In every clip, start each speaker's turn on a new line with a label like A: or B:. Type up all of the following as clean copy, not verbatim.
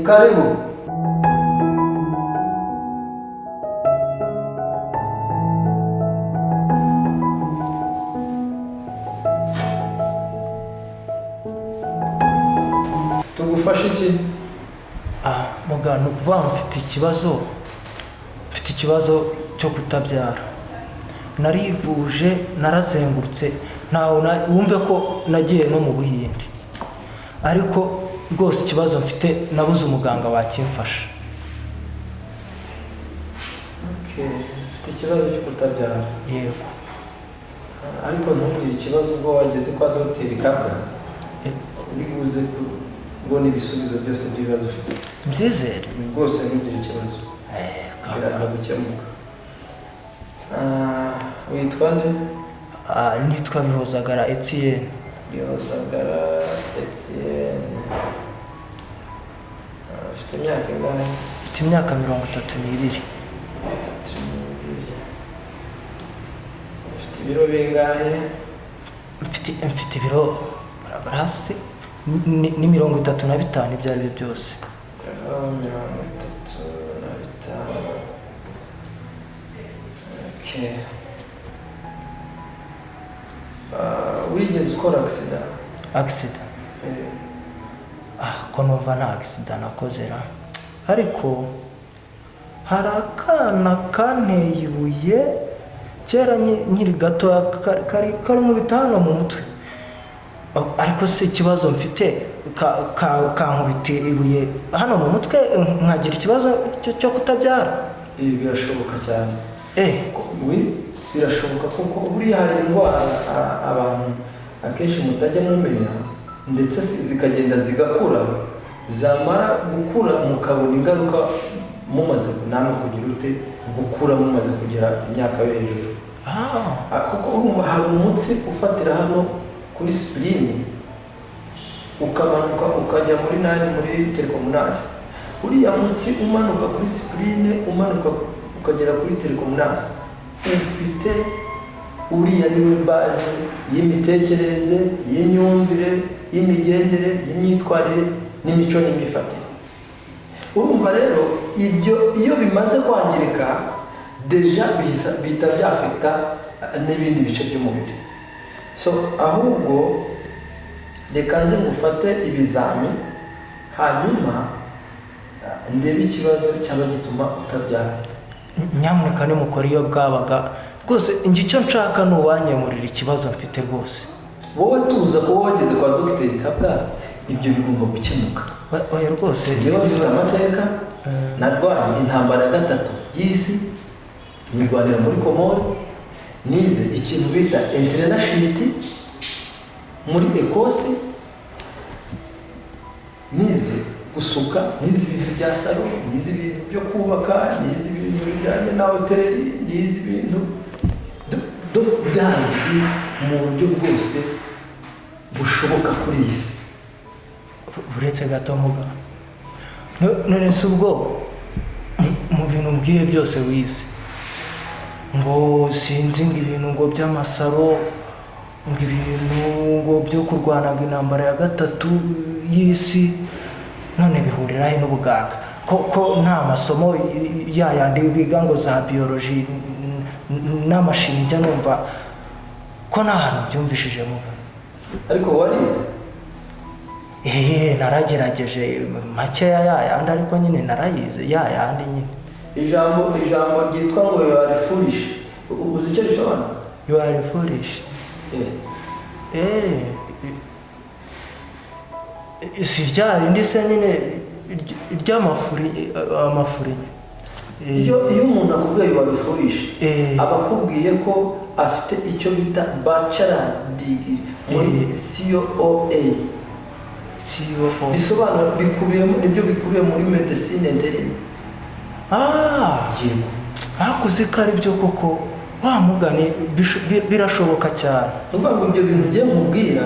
A: Karibu. Tugufashe iki?
B: Ah, muganga, ni ukuvuga ngo mfite ikibazo cyo kutabyara. Narivuje, narazengurutse, ntawe wumve ko nagiye no mu Buhinde, ariko rwose ikibazo mfite nabuze umuganga wakimfasha.
A: Okay, ufite ikibazo cyo kutabyara?
B: Yego.
A: Ariko ntugire ikibazo, ubwo wageze kwa Dogiteri Kabwa uri buze kubona ibisubizo byose by'ibibazo ufite.
B: Mbyizere.
A: Rwose ntugire ikibazo.
B: Kabwa.
A: Biraza gukemuka. Ah, witwa nde?
B: Ah, nitwa Bihozagara Etienne.
A: Bihozagara Etienne. Ah, ufite imyaka ingahe?
B: Mfite imyaka 32.
A: 32. Ufite ibiro bingahe?
B: Mfite ibiro hasi ni 35, ibyo ari byo byose.
A: Ibiro 35. Okay. Ah, wigeze ukora accident?
B: Accident? Ah, ko numva nta accident nakoze ra, ariko hari akana kanteye ibuye kera nkiri gatoya, kari nkubita hano mu mutwe. Oh, ariko si ikibazo mfite, kankubita ibuye hano mu mutwe nkagira ikibazo cyo kutabyara?
A: Ibi birashoboka cyane.
B: Eh.
A: Oui, birashoboka, kuko buriya hari indwara abantu akenshi mutajya mumenya, ndetse zikagenda zigakura, zamara gukura mukabona ingaruka mumaze namwe kugira ute, gukura, mumaze kugera imyaka yo hejuru.
B: Ah.
A: Ah, kuko urumva hari umutsi ufatira hano kuri spleen, ukamanuka ukajya muri nani, muri trichomonas. Uriya mutsi umanuka kuri spleen, umanuka ukagera kuri trichomonas, ufite uriya niwe base y'imitekerereze, y'imyumvire, y'imigendere, y'imyitwarire n'imico n'imyifatire. Urumva rero ibyo iyo bimaze kwangirika, déjà bihita byafekita n'ibindi bice by'umubiri. So ahubwo reka nze ngufate ibizami, hanyuma ndebe ikibazo cyaba gituma utabyara.
B: Nyamuneka nimukora iyo bwabaga rwose, njye icyo nshaka ni uwanyemurira ikibazo mfite rwose.
A: Wowe tuza, kuba wageze kwa Dogiteri Kabwa, ibyo bigomba gukemuka.
B: Oya rwose.
A: Njyewe mfite amateka. Narwanye intambara ya gatatu y'isi, nyirwanira muri Komore. Nize ikintu bita internship muri Ecosse, nize gusuka, nize ibintu bya salon, nize ibintu byo kubaka, nize ibintu bijyanye na hôtellerie, nize ibintu ndazwi mu buryo bwose bushoboka kuri iyi si.
B: Uretse gato muga. None se ubwo mu bintu mbwiye byose wize, ngo sinzi, ngo ibintu ngo by'amasaro, ngo ibintu ngo byo kurwanaga intambara ya gatatu y'isi, none bihurira he n'ubuganga, ko nta masomo ya yandi biga ngo za biology n'amashini njya numva, ko nta hantu byumvishije muga?
A: Ariko warize?
B: Eee, naragerageje makeya yayandi, ariko nyine narayize yayandi nyine.
A: Ijambo ryitwa ngo "you are foolish", uzi icyo risobanura?
B: "You are foolish"?
A: Yes.
B: Eee, si rya rindi se nyine ry'amafuri, amafuri?
A: Iyo umuntu akubwiye "you are foolish", aba akubwiye ko afite icyo bita bachelor's degree muri COA.
B: CO.
A: Bisobanura bikubiyemo, nibyo bikubiye muri médecine interne.
B: Ah.
A: Yego.
B: Hakuze ko ari byo koko, wa mugani birashoboka cyane.
A: Ni ukuvuga ngo ibyo bintu ugiye nkubwira,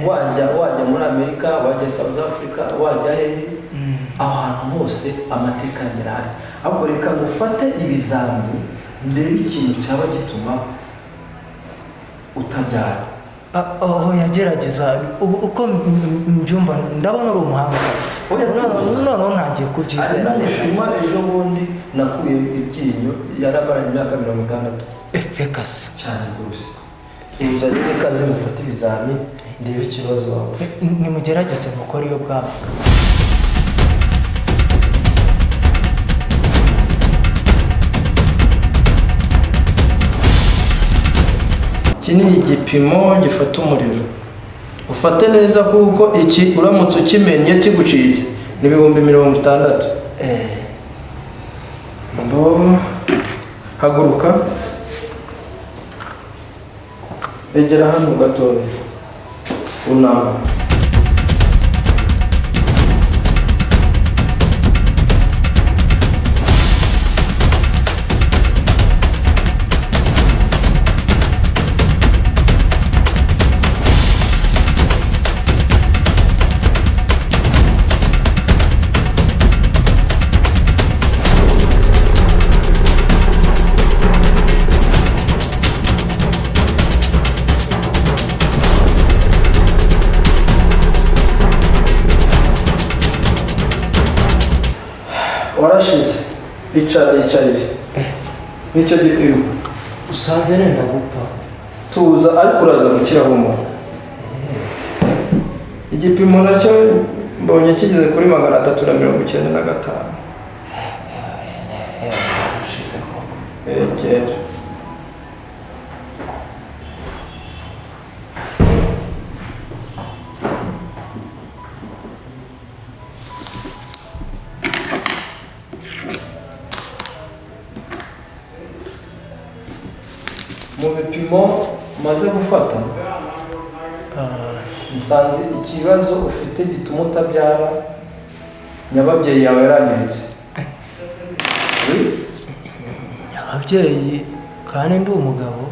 A: wajya muri Amerika, wajya South Africa, wajya hehe, aho hantu hose amateka yanjye arahari. Ahubwo reka ngufate ibizami ndebe ikintu cyaba gituma utabyara.
B: Aho yagerageza uko mbyumva ndabona uri umuhanga kabisa.
A: Oya, tuzi.
B: Noneho ntangiye kubyizera
A: Hari
B: neza.
A: n'umushinwa ejo bundi nakuye iryinyo, yaramaranye imyaka 60.
B: Reka se.
A: Cyane rwose. Tuza rero, ikaze, mufate ibizami ndebe ikibazo waba ufite.
B: Nimugerageze mukore iyo bwabaga.
A: Iki ni igipimo gifata umuriro. Ufate neza, kuko iki uramutse ukimenye kigucitse ni 60,000. Mbo haguruka, egera hano gatoya, unama. Warashize, icara, yicarire. Nicyo gipimo.
B: Usanze nenda gupfa.
A: Tuza, ariko uraza gukira, humura. Igipimo nacyo mbonye kigeze kuri 395.
B: Warashize koko.
A: Egera. Mu bipimo maze gufata, nsanze ikibazo ufite gituma utabyara, nyababyeyi yawe yarangiritse.
B: Ababyeyi kandi ndi umugabo?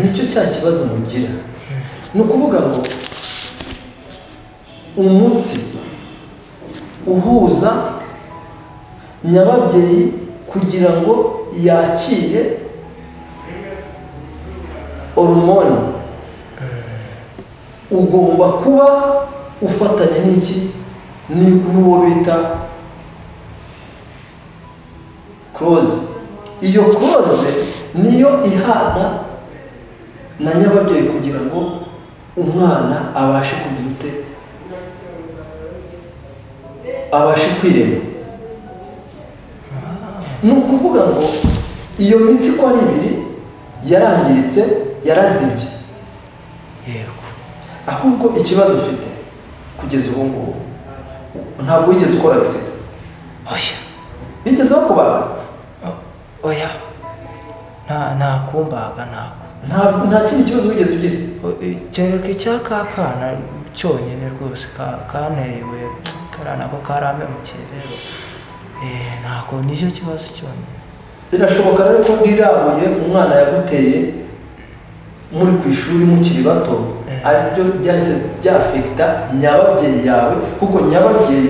A: Nicyo cya kibazo mugira. Ni ukuvuga ngo umutsi uhuza nyababyeyi kugira ngo yakire hormone ugomba kuba ufatanye n'iki? N'uwo bita close. Iyo close niyo ihana na nyababyeyi kugira ngo umwana abashe kugira ute? Abashe kwirema. Ni ukuvuga ngo iyo mitsi uko ari ibiri yarangiritse, yarazibye. Ahubwo ikibazo ufite kugeza ubu ngubu, ntabwo wigeze ukora accident?
B: Oya.
A: Bigeze bakubaga?
B: Oya, nta kumbaga, ntabwo.
A: Nta kindi kibazo wigeze ugira?
B: Kereka icya kakana cyonyine rwose, kanteye ibuye, kariya nako karampemukiye rero. Ntabwo nicyo kibazo cyonyine.
A: Birashoboka rero ko ririya umwana yaguteye muri ku ishuri mukiri bato aribyo byahise byafekita nyababyeyi yawe, kuko nyababyeyi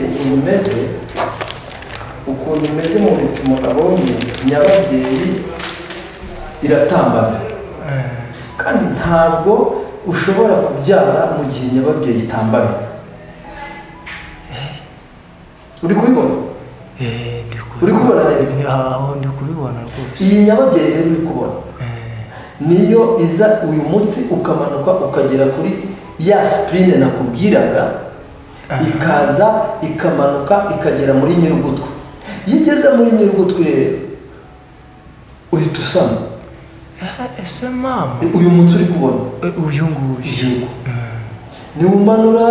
A: ukuntu imeze mu bipimo nabonye, nyababyeyi iratambamye, kandi ntabwo ushobora kubyara mu gihe nyababyeyi itambamye. Uri kubibona?
B: Ndi
A: Uri kubibona neza?
B: Aho ndi kubibona rwose.
A: Iyi nyababyeyi rero uri kubona niyo iza uyu mutsi ukamanuka ukagera kuri ya spleen nakubwiraga, ikaza ikamanuka ikagera muri nyir'ugutwi. Iyo igeze muri nyir'ugutwi rero uhita usama.
B: Ese mama?
A: Uyu mutsi uri kubona.
B: Uyu nguyu?
A: Yego. Niba umanura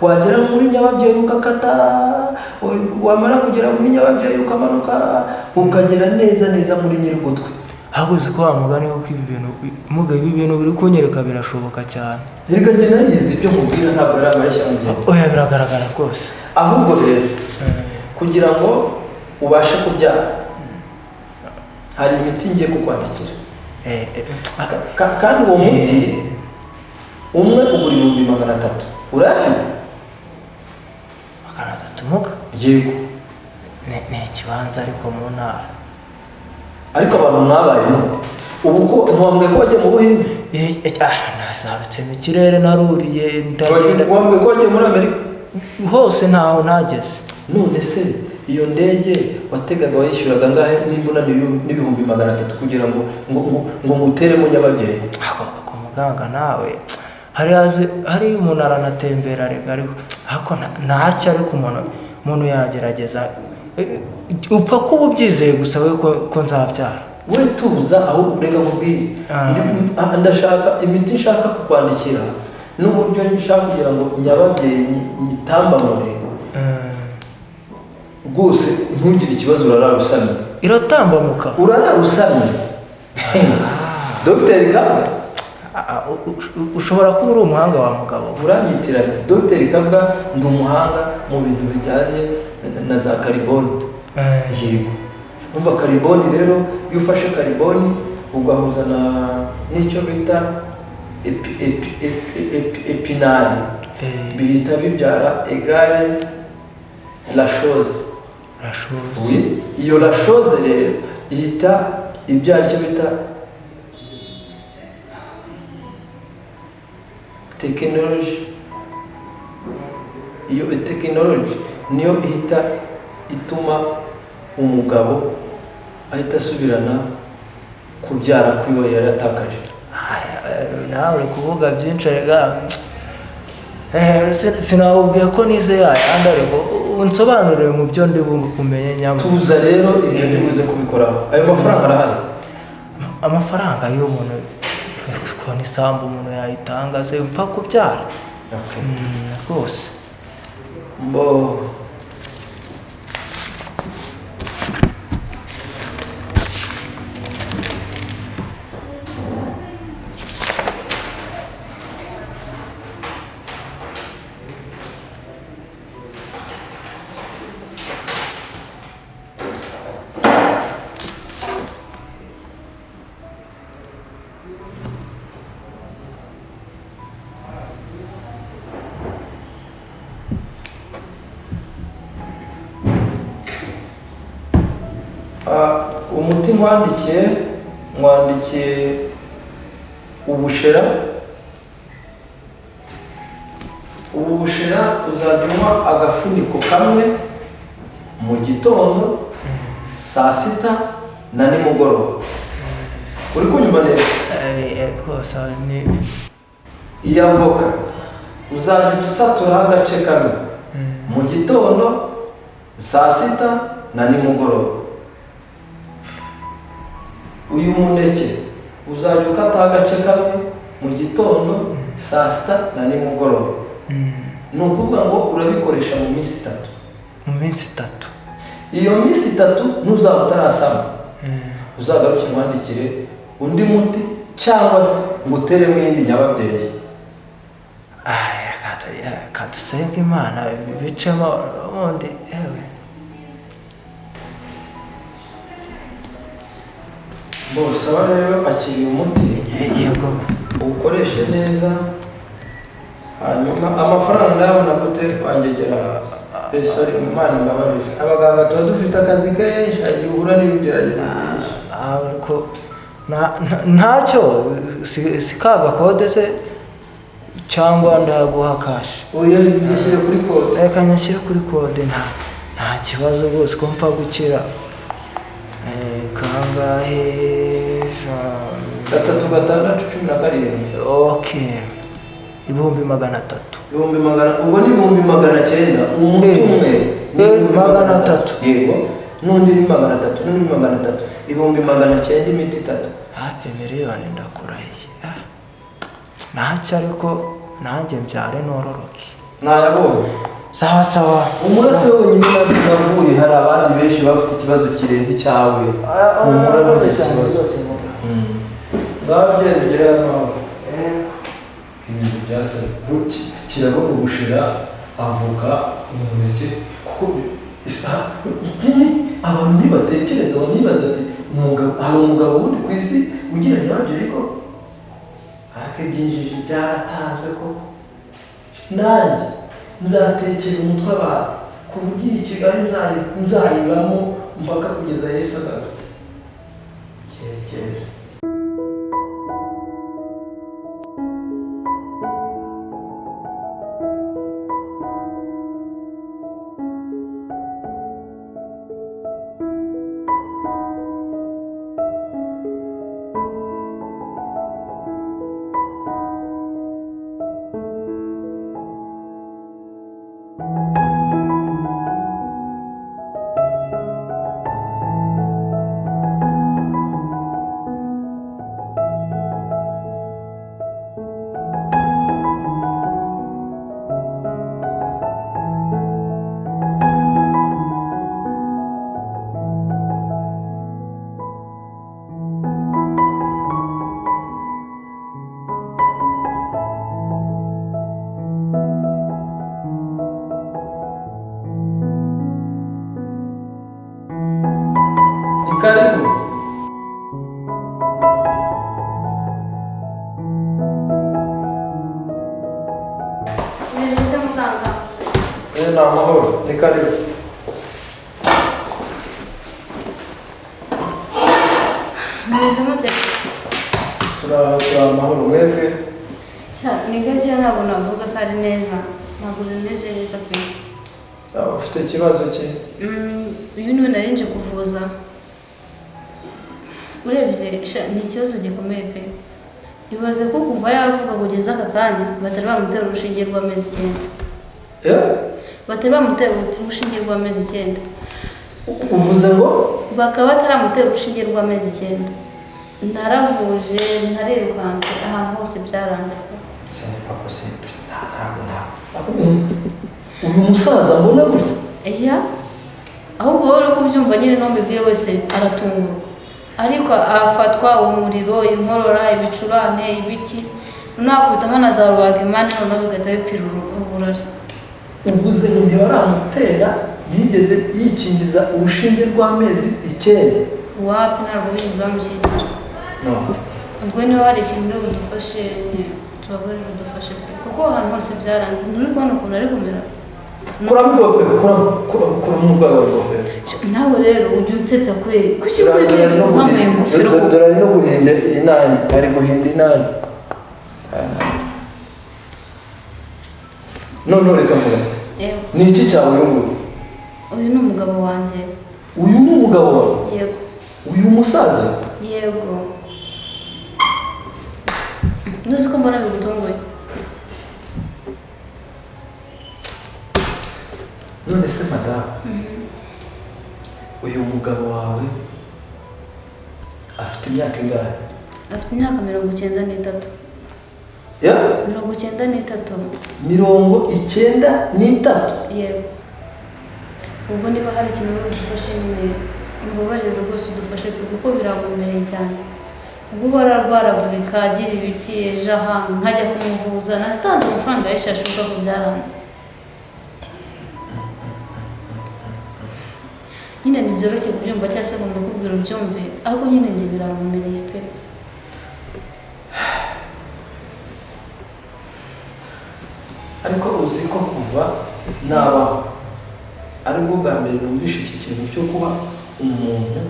A: wagera muri nyababyeyi ugakata, wamara kugera muri nyababyeyi ukamanuka ukagera neza neza muri nyir'ugutwi.
B: Ahubwo uzi ko wa mugani ko ibi bintu muga, ibi bintu biri kunyereka birashoboka cyane.
A: Erega njye narizi ibyo nkubwira, ntabwo ari amareshya mugeni.
B: Oya, biragaragara rwose.
A: Ahubwo rero kugira ngo ubashe kubyara hari imiti ngiye kukwandikira. Kandi uwo muti umwe ugura 300,000. Urayafite?
B: 300 muga?
A: Yego.
B: Ni ikibanza ariko mu ntara.
A: Ariko abantu mwabaye mute? Ubu ko ntiwambwiye ko wagiye mu Buhinde?
B: Nazarutse mu kirere, naruriye ndagenda.
A: Wambwiye ko wagiye muri Amerika?
B: Hose ntaho ntageze.
A: None se iyo ndege wategaga wayishyuraga angahe, nimba unaniwe n'300,000 kugira ngo nguteremo nyababyeyi?
B: Ako ku muganga nawe hari hari umuntu aranatembera rega, ariko ntacyo, ariko umuntu yagerageza. Upfa kuba ubyizeye gusa we ko nzabyara.
A: We tuza, aho urega nkubwire. Ndashaka imiti nshaka kukwandikira n'uburyo nshaka kugira ngo nyababyeyi nyitambamure. Rwose ntugire ikibazo, urarara usamye.
B: Iratambamuka?
A: Urarara usamye, Dogiteri Kabwa.
B: Ushobora kuba uri umuhanga wa mugabo we.
A: Uranyitiranya Dogiteri Kabwa, ndi umuhanga mu bintu bijyanye na za kariboni. Yego, umva, kariboni rero, iyo ufashe kariboni ugahuza na n'icyo bita épinard, bihita bibyara égale la chose.
B: La chose.
A: Oui, iyo la chose rero ihita ibyara icyo bita tekinoloji. Iyo tekinoloji niyo ihita ituma umugabo ahita asubirana kubyara kwiwe yari yatakaje.
B: Nawe uri kuvuga byinshi rega. Sinawubwiye ko nize yayandi, ariko unsobanurire mu byo ndi bumenye nyamara.
A: Tuza rero, ibyo ntibuze kubikoraho. Ayo mafaranga arahari?
B: Amafaranga y'umuntu kubona isambu umuntu yayitanga se mpfa kubyara. Rwose.
A: Mbo umuti nkwandikiye ubushera. Ubu bushera uzajya unywa agafuniko kamwe mu gitondo, saa sita na nimugoroba. Uri kunyumva neza?
B: Rwose ni
A: Iyi avoka uzajya usaturaho agace kamwe mu gitondo, saa sita na nimugoroba. Uyu muneke uzajya ukataho agace kamwe mu gitondo, saa sita na nimugoroba. Ni ukuvuga ngo urabikoresha mu minsi 3.
B: Mu minsi 3.
A: Iyo minsi 3 ntuzaba utarasama, uzagaruke nkwandikire undi muti cyangwa se ngo uteremo iyindi nyababyeyi.
B: Kadusenge Imana bicemo ubundi yewe.
A: Bose aba rero akiriye umuti.
B: Yego.
A: Uwukoreshe neza. Hanyuma amafaranga ndayabona gute wangegera? Sorry, Imana imbabarire, abaganga tuba dufite akazi kenshi, hari igihe uhura n'ibigeragezo byinshi.
B: Ariko ntacyo, si ka gakode se cyangwa ndaguha cash?
A: Oya, yishyire kuri kode.
B: Reka nyashyire kuri kode, nta kibazo rwose ko mpfa gukira. Kangahe?
A: 3 6 17.
B: Okay, 300,000.
A: 100,000, ubwo ni 900,000 umuti umwe ni
B: 300.
A: Yego, n'undi ni 300, n'undi ni 300, 900,000 imiti 3.
B: Hafi miliyoni, ndakurahiye. Ntacyo, ariko nanjye mbyare nororoke.
A: Nayabonye.
B: Sawa sawa.
A: Umurasi wenyine navuye, hari abandi benshi bafite ikibazo kirenze icyawe. Humura, ntugire ikibazo. Ngaho genda ugere amahoro. Ibintu byasaze kirabona ubushera, avoka, umuneke, kuko abantu ntibatekereza, abantu nibaza ati umugabo, hari umugabo wundi ku isi ugira nyababyeyi ko ariko ibyinjiji byaratanzwe ko nanjye nzatekera umutwe abantu ku buryo iyi Kigali nzayibamo mpaka kugeza Yesu agarutse. Kirekere. Karibu.
C: Bimeze muganga?
A: Ni amahoro, ni karibu.
C: Mumeze mute?
A: Turi amahoro, mwebwe?
C: Sha, ni gake, ntabwo navuga ko ari neza, ntabwo bimeze neza pe.
A: Ufite ikibazo ki?
C: Uyu niwe nari nje kuvuza. Urebye sha, ni ikibazo gikomeye pe. Ibaze ko kuva yavuga kugeza aka kanya batari bamutera urushinge rw'amezi 9. Batari bamutera urushinge rw'amezi 9.
A: Uvuze ngo?
C: Bakaba bataramutera urushinge rw'amezi 9. Naravuje, narirukanse, ahantu hose byaranze pe.
A: Ce n'est pas possible. Ntabwo ntabwo. Uyu musaza mbona gutya?
C: Iya, ahubwo wowe uri kubyumva nyine n'umbibwiye wese aratungurwa. Ariko afatwa umuriro, inkorora, ibicurane, ibiki, nakubitamo na za rubagimpande, noneho bigahita bipfira uburari.
A: Uvuze ngo ntibaramutera, yigeze yikingiza urushinge rw'amezi 9?
C: Wapi, ntabwo bigeze bamukingira.
A: No.
C: Ubwo niba hari ikintu uri budufashe, tubabarire udufashe pe, kuko ahantu hose byaranze. Nturi kubona ukuntu ari kumera?
A: Kuramo ingofero, kuramo umurwayi wawe ingofero.
C: Nawe rero ujya unsetsa kweri, kuki uri uzambaye ingofero?
A: Dore ari no guhinda inani, ari guhinda inani. None reka nkubaze.
C: Yego.
A: Ni iki cyawe uyu nguyu?
C: Uyu ni umugabo wanjye.
A: Uyu ni umugabo wawe?
C: Yego.
A: Uyu musaza?
C: Yego. Ntuzi ko mbona bigutunguye?
A: None se madamu, uyu mugabo wawe afite imyaka ingahe?
C: Afite imyaka 93.
A: Ya?
C: 93.
A: 93?
C: Yego. Ubwo niba hari ikintu uri budufashe nyine, umbabarire rwose udufashe pe, kuko birankomereye cyane. Ubwo uhora arwaragurika, agira ibiki, ejo ahantu nkajya kumuvuza, natanze amafaranga menshi ashoboka ko byaranze. Nyine ntibyoroshye kubyumva cyangwa se ngo ndakubwira ubyumve, ariko nyine njye birankomereye pe.
A: Ariko uzi ko kuva nabaho aribwo bwa mbere numvishe iki kintu cyo kuba umuntu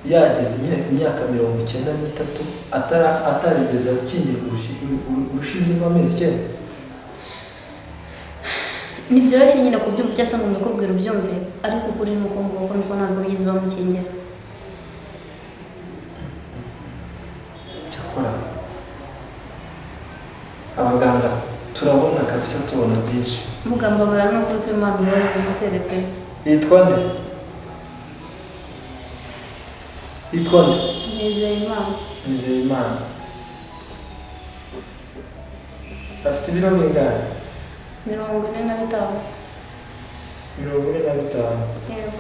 A: yageze imyaka 93 atarigeze akingirwa urushinge rw'amezi 9.
C: Ntibyoroshye nyine kubyumva cyangwa se ngo mbikubwire ubyumve, ariko ukuri ni uko nguko, nuko ntabwo bigeze bamukingira.
A: Cyakora abaganga turabona kabisa, tubona byinshi.
C: Muganga bara ni ukuri kw'Imana ubone bumutere pe.
A: Yitwa nde? Yitwa nde?
C: Nizeyimana.
A: Nizeyimana. Afite ibiro bingahe?
C: 45.
A: 45.
C: Yego.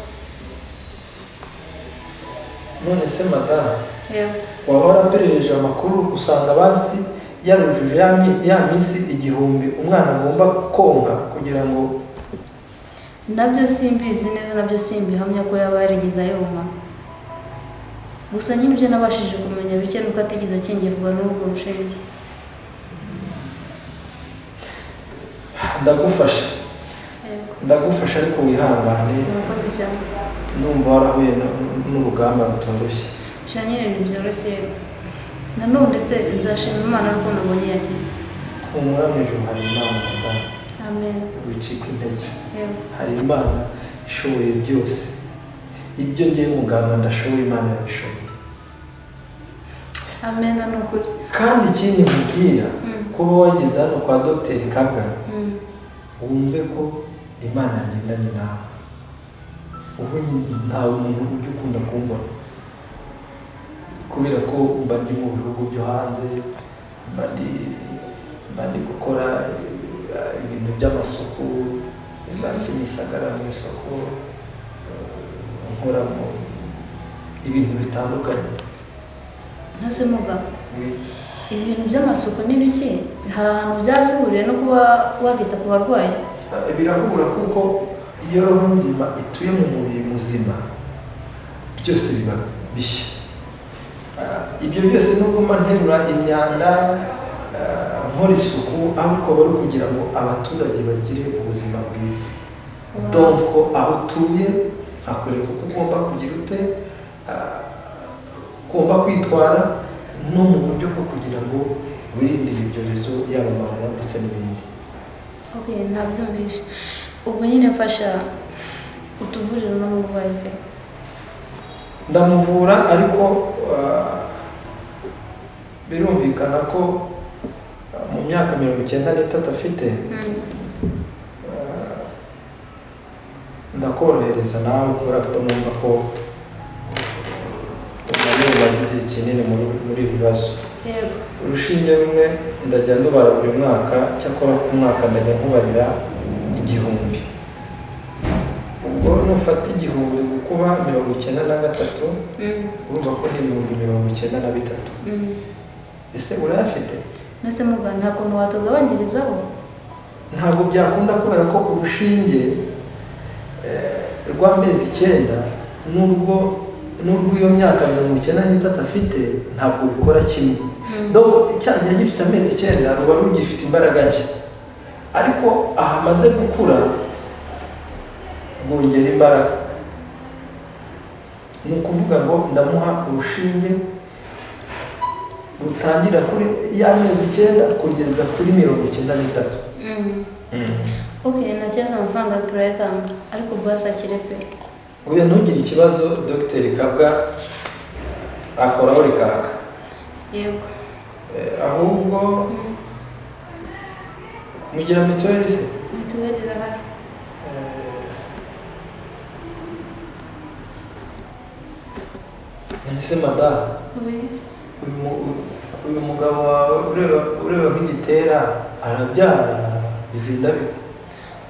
A: None se madamu,
C: Yego.
A: waba waraperereje amakuru usanga basi yarujuje ya minsi 1000 umwana agomba konka kugira ngo?
C: Nabyo simbizi neza, nabyo simbihamya ko yaba yarigeze ayonka. Gusa nyine ibyo nabashije kumenya bike nuko atigeze akingirwa n'urwo rushinge.
A: Ndagufasha. Ndagufasha ariko wihangane.
C: Murakoze cyane.
A: Ndumva warahuye n'urugamba rutoroshye.
C: Sha nyine ntibyoroshye. Nanone ndetse nzashima Imana ko nabonye yakize.
A: Humura, mu ijuru hari Imana madamu.
C: Amen.
A: Wicika intege.
C: Yego.
A: Hari Imana ishoboye byose. Ibyo ngiye muganga ndashoboye, Imana yabishoboye.
C: Amen, ni ukuri.
A: Kandi ikindi nkubwira, kuba wageze hano kwa Dogiteri Kabwa, wumve ko Imana yagendanye nawe. Ubu nta muntu ujya ukunda kumbona, kubera ko mba ndi mu bihugu byo hanze, mba ndi gukora ibintu by'amasuku, za Kimisagara mu isoko, nkora mu ibintu bitandukanye.
C: Ntose muga, ibintu by'amasuku ni biki? Hari ahantu byaba bihuriye no kuba wakita ku barwayi?
A: Birahura, kuko iyo roho nzima ituye mu mubiri muzima, byose biba bishya. Ibyo byose nubwo mba nterura imyanda, nkora isuku, ariko aba ari ukugira ngo abaturage bagire ubuzima bwiza. Donc aho utuye hakwereka uko ugomba kugira ute, ugomba kwitwara no mu buryo bwo kugira ngo wirinde ibi byorezo, yaba malariya ndetse n'ibindi.
C: Okay, ntabyumvishe. Ubwo nyine mfasha utuvurire uno murwayi pe.
A: Ndamuvura, ariko birumvikana ko mu myaka 93 afite, ndakorohereza nawe kubera ko numva ko umaze umaze igihe kinini muri ibi bibazo.
C: Yego.
A: Urushinge rumwe ndajya ndubara buri mwaka, cyakora ku mwaka ndajya nkubarira 1000. Ubwo nufata 1000 gukuba 93, urumva ko ni 93,000. Ese urayafite?
C: Nose muga, nta kuntu watugabanyirizaho?
A: Ntabwo byakunda kubera ko urushinge rw'amezi 9 n'urw'iyo myaka 93 afite ntabwo bikora kimwe. Donc cya gihe gifite amezi 9 ruba rugifite imbaraga nshya, ariko aha amaze gukura rwongera imbaraga. Ni ukuvuga ngo ndamuha urushinge rutangira kuri y'amezi 9 kugeza kuri 93.
C: Okay, nta kibazo, amafaranga turayatanga, ariko basi akire pe.
A: Oya, ntugire ikibazo, Dogiteri Kabwa akoraho rikaka.
C: Yego.
A: Ahubwo mugira mituweli se?
C: Mituweli irahari.
A: Ese madamu,
C: Oui.
A: uyu mugabo wawe ureba nk'igitera arabyara, bigenda bite?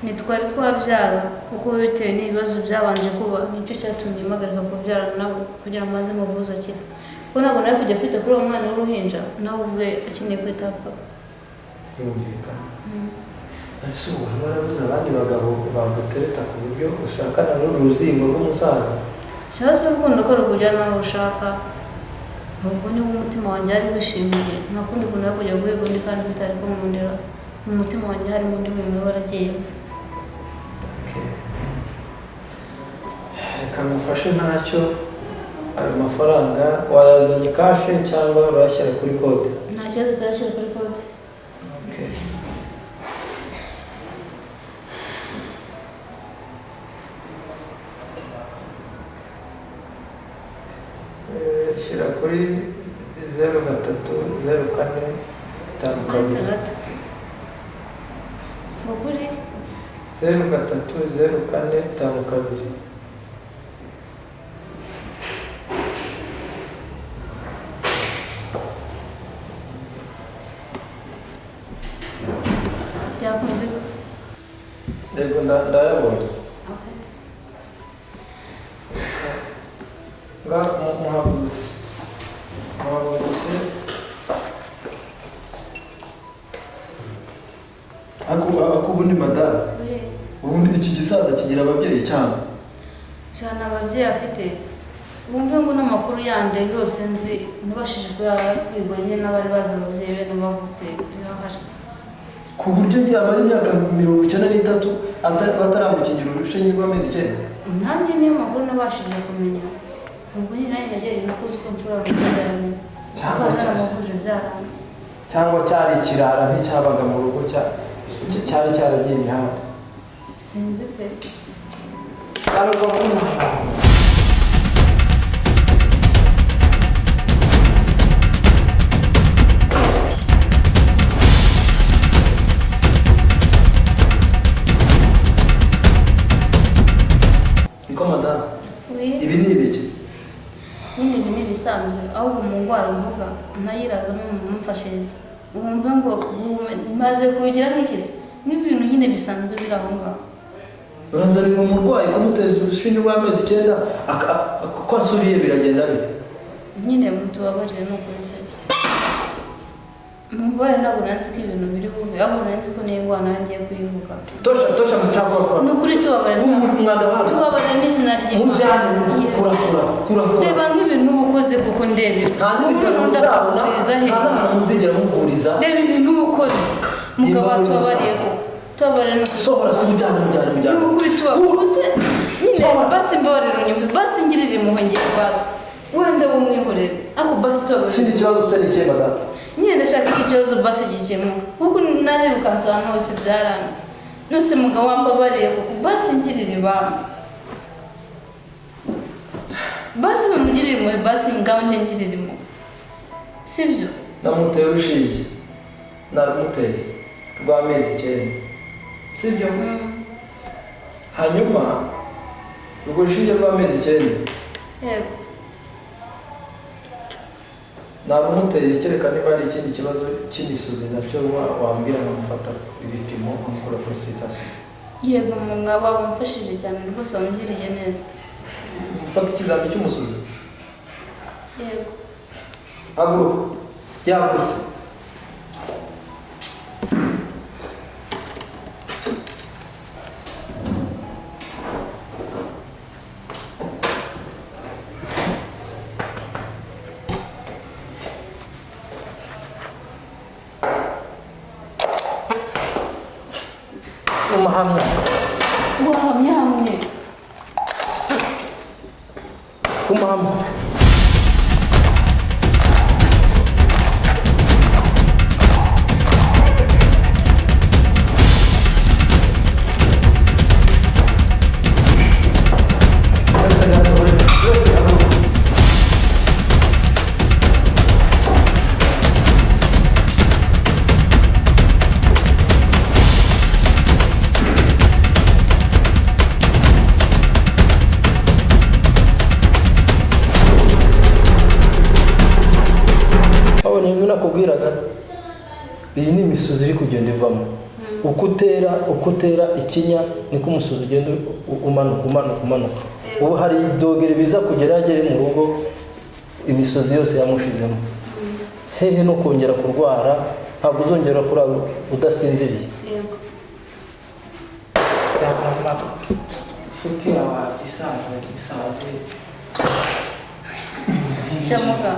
C: Ntitwari twabyara kuko bitewe n'ibibazo byabanje kuba, nicyo cyatumye mpagarika kubyara nawe kugira ngo mbanze muvuze akire, kuko ntabwo nari kujya kwita kuri uwo mwana w'uruhinja nawe ubwe akeneye kwitabwaho.
A: Birumvikana. Ese ubu wari warabuze abandi bagabo bagutereta ku buryo ushakana n'uru ruzingo rw'umusaza?
C: Cyangwa se urukundo ko rukujyana aho ushaka, ubwo niba umutima wanjye wari wishimiye, nta kundi kuntu nari kujya guhiga undi kandi bitari kumundira mu mutima wanjye harimo undi muntu wari waragiyemo.
A: Okay. Reka ngufashe ntacyo. Ayo mafaranga wayazanye cash cyangwa urayashyira kuri kode?
C: Nta kibazo, turashyira kuri kode.
A: Okay. Shyira kuri 0304
C: Uretse
A: 52.
C: gato, ngo kuri?
A: 030452.
C: Byakunze?
A: Yego, ndayabonye.
C: Okay.
A: Nga muhagurutse, muhagurutse. Ako ubundi madamu,
C: Oui.
A: ubundi iki gisaza kigira ababyeyi cyangwa?
C: Jana ababyeyi afite, wumve ngo n'amakuru yandi yose nzi ntibashije kuyabwirwa nyine n'abari bazi ababyeyi be n'abavutse birahari.
A: Ku buryo ngiye amara imyaka 93 bataramukingira urushinge rw'amezi 9?
C: Nanjye niyo makuru nabashije kumenya. Ubwo nyine nanjye nagerageje, nakoze uko nshobora kubyarana
A: Cyangwa
C: naramuvuje byaranze.
A: Cyangwa cyari ikirara, nticyabaga mu rugo, cyari cyaragiye imihanda.
C: Sinzi pe.
A: Ariko niko madamu,
C: Oui.
A: ibi ni ibiki?
C: Nyine ibi ni ibisanzwe, ahubwo mu ndwara mvuga ntayirazamo mumfashirize, wumve ngo maze kubigira nk'ikizi nk'ibintu nyine bisanzwe biri aho ngaho.
A: Uranzanira umurwayi kumuteza urushinge rw'amezi 9, ko asubiye biragenda bite?
C: Nyine mutubabarire, ni ukuri pe. Mubare ntabwo nanzi ko ibintu biri bube, ahubwo nanzi ko niyo ndwara nawe ngiye kuyivuga.
A: Tosha, tosha mchako wako.
C: Ni ukuri tubabare,
A: Umwanda wawe.
C: tubabare n'izina ry'Imana.
A: Mujyane, kura kura kura kura.
C: Reba nk'ibintu uba ukoze kuko ndebera.
A: Nta n'ibitaro
C: Ubu
A: muzabona,
C: ndakuvuriza
A: nta
C: he?
A: n'ahantu muzigera muvuriza.
C: Reba ibintu uba ukoze. Mugabo
A: Nimba uri
C: watubabariye
A: umusaza.
C: koko. Tubabarire no kuri.
A: Sohora, mujyane, mujyane, mujyane.
C: Ni ukuri tubakuze. Nyine
A: Sohora.
C: basi mbabarire unyumve, basi ngirire impuhwe ngiye basi. Wenda wumwihorere. Ariko basi tubabarire.
A: Ikindi kibazo ufite ni ikihe, madamu?
C: Nyine ndashaka iki kibazo basi gikemuka kuko narirukanse ahantu hose byaranze. Nose mugabo wambabariye kuko basi ngirire ibambe. Basi bamugirire impuhwe, basi ngaho njye ngirire impuhwe. Sibyo?
A: Namuteye urushinge, narumuteye rw'amezi 9, sibyo? Hanyuma urwo rushinge rw'amezi 9
C: Yego.
A: narumuteye, kereka niba hari ikindi kibazo cy'imisuzi nacyo wambwira nkamufata ibipimo nkamukora consultation.
C: Yego mugabo, wamfashije cyane rwose, wamugiriye neza.
A: Mufata ikizami cy'umusuzi.
C: Yego.
A: Haguruka. Yahagurutse. Umuhamya.
C: Wahamye hamwe.
A: Umuhamya. Uretse gato, uretse, uretse gato. Wabonye ibyo nakubwiraga? Iyi ni imisuzi iri kugenda ivamo. Uko utera, uko utera ikinya niko umusuzi ugenda umanuka, umanuka, umanuka. Ubu hari idogere biza kugera agere mu rugo, imisozi yose yamushizemo. Hehe no kongera kurwara, ntabwo uzongera kurara udasinziriye.
C: Yego.
B: Inshuti yawe gisaza gisaze.
C: Shamuga.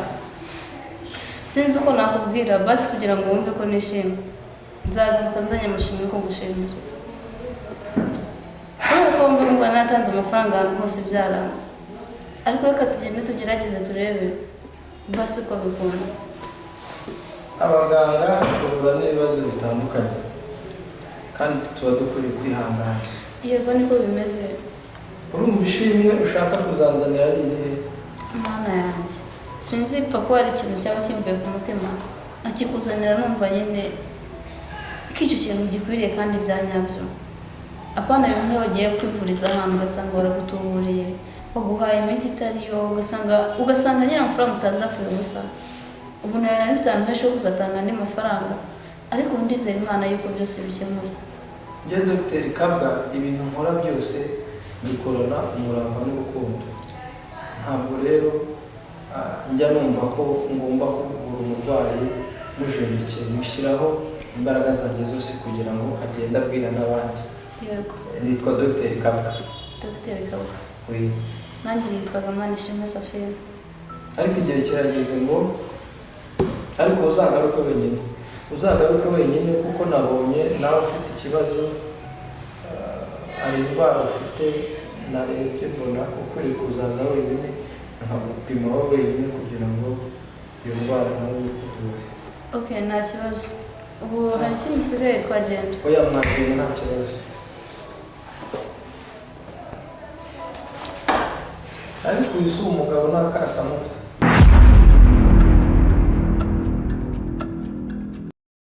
C: Sinzi uko nakubwira basi kugira ngo wumve ko nishimye. Nzagaruka nzanye amashimwe ko gushimira. Kubera ko wumva ngo natanze amafaranga ahantu hose byaranze. Ariko reka tugende tugerageze turebe basi ko bikunze.
A: Abaganga bahura n'ibibazo bitandukanye kandi tuba dukwiriye kwihangana.
C: Yego niko bimeze.
A: Urumva ishimwe ushaka kuzanzanira ari irihe?
C: Mana yanjye. Sinzi ipfa ko hari ikintu cyaba kimvuye ku mutima akikuzanira, numva nyine ko icyo kintu gikwiriye kandi bya nyabyo. Apana bimwe bagiye kwivuriza ahantu ugasanga baragutuburiye, baguhaye imiti itari yo, ugasanga nyine amafaranga utanze apfuye ubusa. Ubu nari mfite ahantu henshi ho kuzatanga andi mafaranga, ariko ubu ndizera Imana yuko byose bikemuye.
A: Njye Dr Kabwa, ibintu nkora byose bikorana umurava n'urukundo. Ntabwo rero njya numva ko ngomba kuvura umurwayi mujenjekeye, mushyiraho imbaraga zanjye zose kugira ngo agende abwira n'abandi.
C: Yego.
A: Nitwa Dr Kabwa.
C: Dr Kabwa.
A: Oui.
C: Nanjye nitwa Manishimwe Safina.
A: Ariko igihe kirageze ngo ariko uzagaruke wenyine. Uzagaruke wenyine kuko nabonye nawe ufite ikibazo, hari indwara ufite, narebye mbona ukwiriye kuzaza wenyine nkagupima wowe wenyine kugira ngo iyo ndwara nawe ikuvure.
C: Okay, nta kibazo. Ubu hari ikindi gisigaye twagenda.
A: Oya, mwagenda nta kibazo. Ariko uyu si umugabo n'akasamutwe.